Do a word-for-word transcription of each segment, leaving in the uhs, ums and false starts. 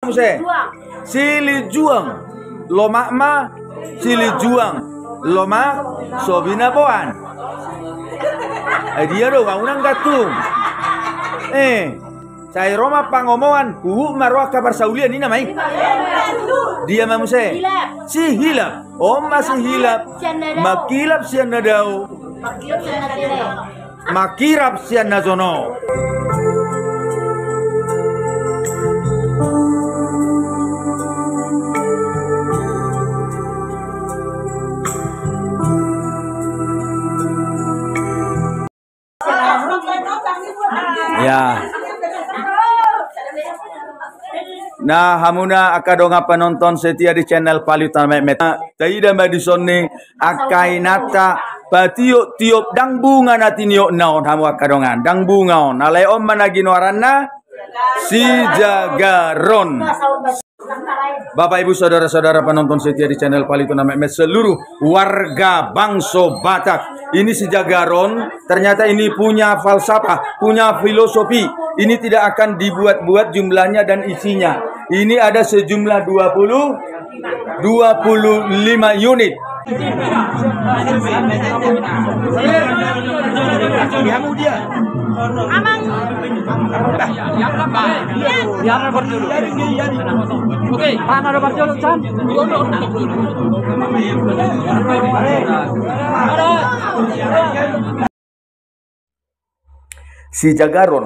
Muse. Silijuang. Lomak ma Silijuang. Lomak so binaboan. Ai dia do bangunan gantung. Eh, sai ro ma pangomoan, huhut ma ro angka parsaulian, ninna ma i. Dia ma muse? Sihilap. On ma sihilap. Mangkilap sian na dao. Mangkirap sian na jono. Ya. Nah, hamuna angka dongan penonton setia di channel Palu Tana Metmet. Taida ma dison ni angka inanta patiop-tiop, ndang bunga na tiniopna on, hamu angka dongan, ndang bunga on. Alai on ma na ginoaranna, sijagaron. Bapak, Ibu, saudara-saudara penonton setia di channel Palu Tana Metmet, seluruh warga bangso Batak. Ini sijagaron, ternyata ini punya falsafah, punya filosofi. Ini tidak akan dibuat-buat jumlahnya dan isinya. Ini ada sejumlah dua puluh, dua puluh lima unit. Amang. Oke, mana ada Barjolo, Chan? Sijagaron.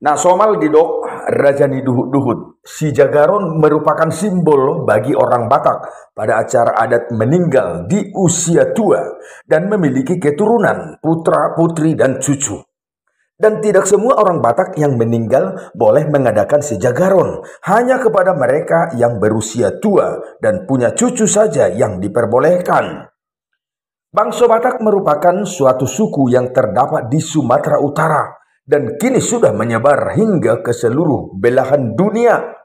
Na somal didok raja ni duhut-duhut. Sijagaron merupakan simbol bagi orang Batak pada acara adat meninggal di usia tua dan memiliki keturunan, putra, putri, dan cucu. Dan tidak semua orang Batak yang meninggal boleh mengadakan sijagaron. Hanya kepada mereka yang berusia tua dan punya cucu saja yang diperbolehkan. Bangso Batak merupakan suatu suku yang terdapat di Sumatera Utara dan kini sudah menyebar hingga ke seluruh belahan dunia.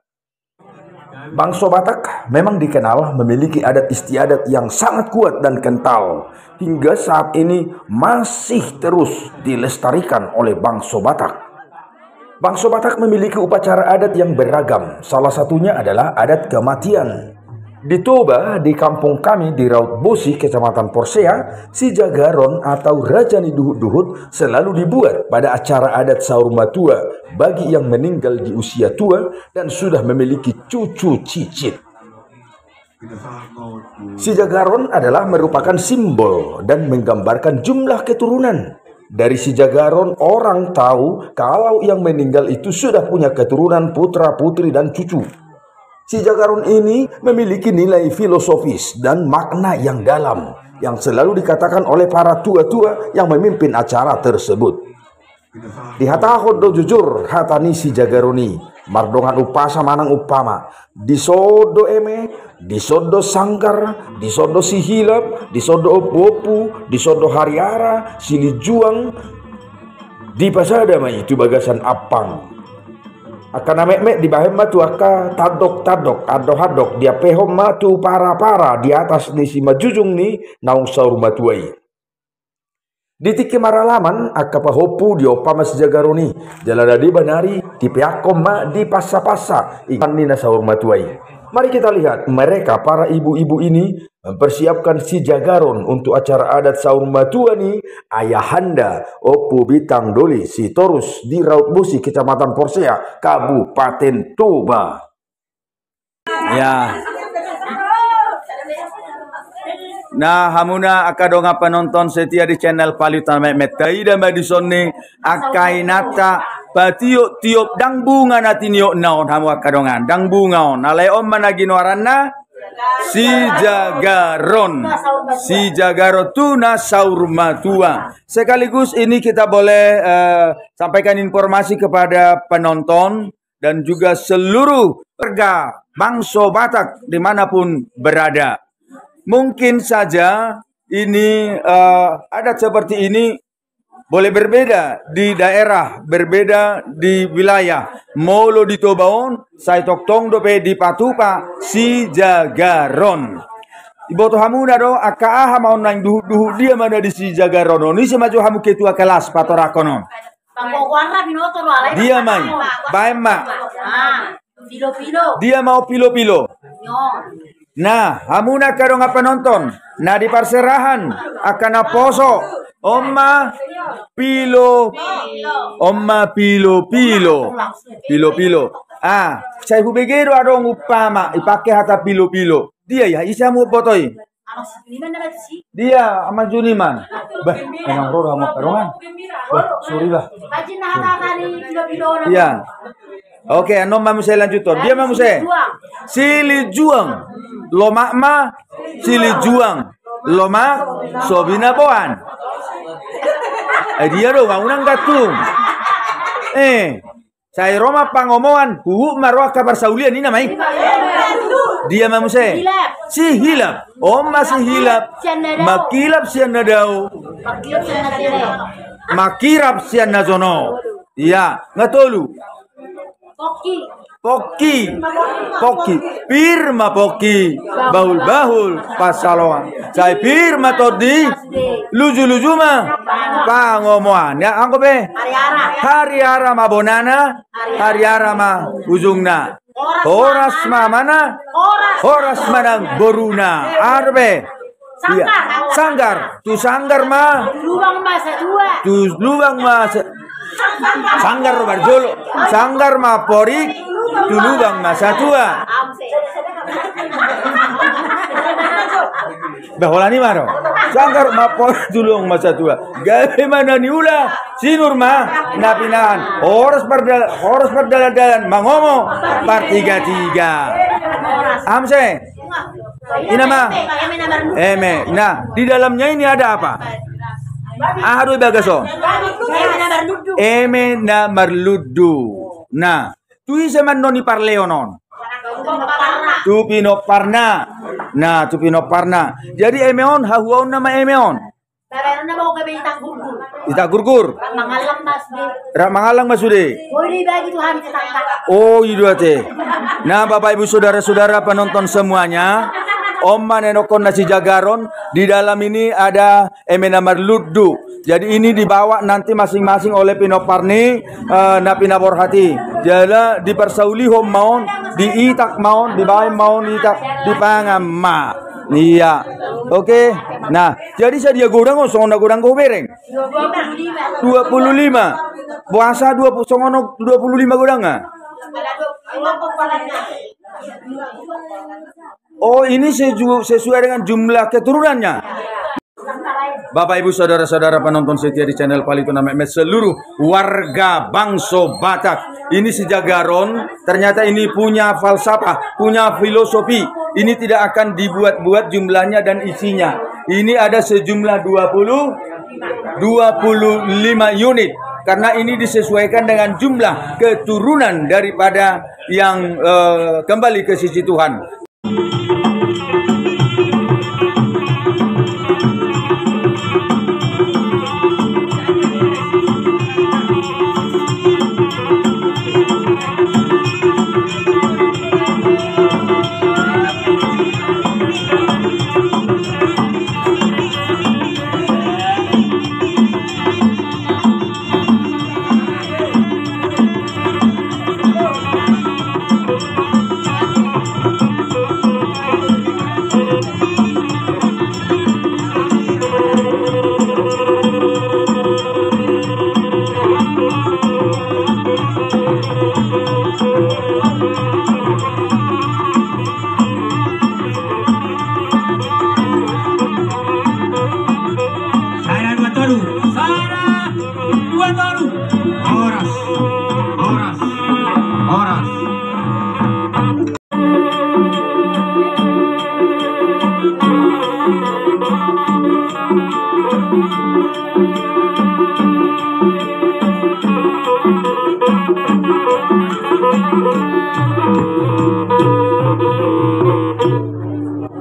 Bangso Batak memang dikenal memiliki adat istiadat yang sangat kuat dan kental, hingga saat ini masih terus dilestarikan oleh bangso Batak. Bangso Batak memiliki upacara adat yang beragam, salah satunya adalah adat kematian. Di Toba, di kampung kami di Raut Bosi, Kecamatan Porsea, sijagaron atau raja ni duhut-duhut selalu dibuat pada acara adat saur matua bagi yang meninggal di usia tua dan sudah memiliki cucu cicit. Sijagaron adalah merupakan simbol dan menggambarkan jumlah keturunan. Dari sijagaron orang tahu kalau yang meninggal itu sudah punya keturunan, putra, putri, dan cucu. Sijagaron ini memiliki nilai filosofis dan makna yang dalam yang selalu dikatakan oleh para tua-tua yang memimpin acara tersebut. Dihatahon do jujur hata ni sijagaron i, mardongan umpasa manang umpama, dison do eme, dison do sanggar, dison do sihilap, dison do ompu-ompu, dison do hariara, silinjuang. Dipasada ma i tu bagasan ampang. Angka na metmet dibahen ma tu angka tandok-tandok, andok-andok, diampehon ma tu para-para di atas ni simanjujung ni naung saur matua i. Di tingki maralaman, angka pahompu diompa ma sijagaron i, jala na deba nari dipeakhon ma di pansa-pansa inganan ni na saur matua i. Mari kita lihat, mereka, para ibu-ibu ini, mempersiapkan sijagaron untuk acara adat saur matua ni ayahanda Ompu Bintang Doli Sitorus di Raut Bosi, Kecamatan Porsea, Kabupaten Toba. Ya. Nah, hamuna angka dongan penonton setia di channel Palu Tana Metmet, taida ma dison ni angka inanta patiop-tiop, ndang bunga na tiniopna on, hamu angka dongan, ndang bunga on. Alai on ma na ginoaranna, sijagaron. Sijagaron tu na saur matua. Sekaligus ini kita boleh, eh, sampaikan informasi kepada penonton dan juga seluruh warga bangso Batak dimanapun berada. Mungkin saja ini, eh, adat seperti ini boleh berbeda di daerah, berbeda di wilayah. Molo di Toba on, sai tongtong dope dipatupa sijagaron. Diboto hamuna do, angka aha ma on naeng duhut-duhut, dia ma na di sijagaron on? Ise ma jo hamu ketua kelas patorangkon on? Dia ma i, baen ma. Pilo-pilo. Dia ma on pilo-pilo. Nyo. Nah, hamuna angka dongan panonton na di parserahan, angka na poso, on ma pilo, on ma pilo-pilo. Pilo-pilo. Ah, sai hubege do adong umpama dipake hata pilo-pilo. Dia ia, ise hamu boto i? Dia, Ama Juniman. Bah, emang ro hamu angka dongan. Bah, sorry bah. Iya. Oke, annon ma muse lanjuthon. Dia ma muse. Silijuang. Lomak ma silijuang. Lomak so binaboan. Eh, dia do, unang gantung. Eh, sai ro ma pangomoan, huhut ma ro angka parsaulian, ninna ma i. Dia ma muse. Sihilap. On ma sihilap. Mangkilap sian na dao. Mangkirap sian na jono. Ia, nga tolu. Pongki. Pongki. Pongki. Pir ma pongki. Bahul-bahul pansalongan. Sai pir ma tondi. Luju-luju ma pangomoan. Ia, anggo pe. Hariara ma bonana. Hariara ma ujungna. Horas ma amana. Horas ma nang boruna. Aha dope? Ia, sanggar. Tu sanggar ma. Tu lubang ma satua. Tu lubang ma sa-, sanggar do parjolo. Sanggar ma amporik. Tu lubang ma satua. Bah, holan i ma do. Sanggar ma amporik tu lubang ma satua. Gabe ma na niula. Sinur ma na pinahan. Horas pardal-, horas pardalan-dalan mangomo. Partiga-tiga. Aha muse. Ninna ma. Eme. Nah, di dalamnya ini ada apa? Aha do di bagas on? Eme na marlundu. Nah, tu ise ma annon diparlehon on? Tu pinomparna. Nah, tu pinomparna. Jadi eme on, hahuaonna ma eme on. Itak gurgur. Rap mangallang ma sude. Oh, i do ate. Nah, Bapak Ibu saudara-saudara penonton semuanya, on ma na nidok na sijagaron, di dalam ini ada eme na marlundu. Jadi ini dibawa nanti masing-masing oleh pinomparni, eh, na pinaborhat i. Jala diparsaulihon ma on, diitak ma on, dibaen ma on itak, dipangan ma. Ia. Oke. Nah, jadi sadia godang on, songon na godang do hubereng? Dua puluh lima. Boasa dua puluh, songon on dua puluh lima godangna? Oh, ini seju-, sesuai dengan jumlah keturunannya. Bapak, Ibu, saudara-saudara penonton setia di channel Pali Tuna Metmet, seluruh warga bangso Batak. Ini sijagaron, ternyata ini punya falsafah, punya filosofi. Ini tidak akan dibuat-buat jumlahnya dan isinya. Ini ada sejumlah dua puluh, dua puluh lima unit. Karena ini disesuaikan dengan jumlah keturunan daripada yang, eh, kembali ke sisi Tuhan. Sada, dua, tolu. Sada, dua, tolu. Horas. Horas. Horas.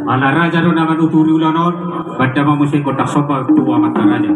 Ala raja do na manuturi ulaon on, banda ma muse gondang somba tu amanta raja.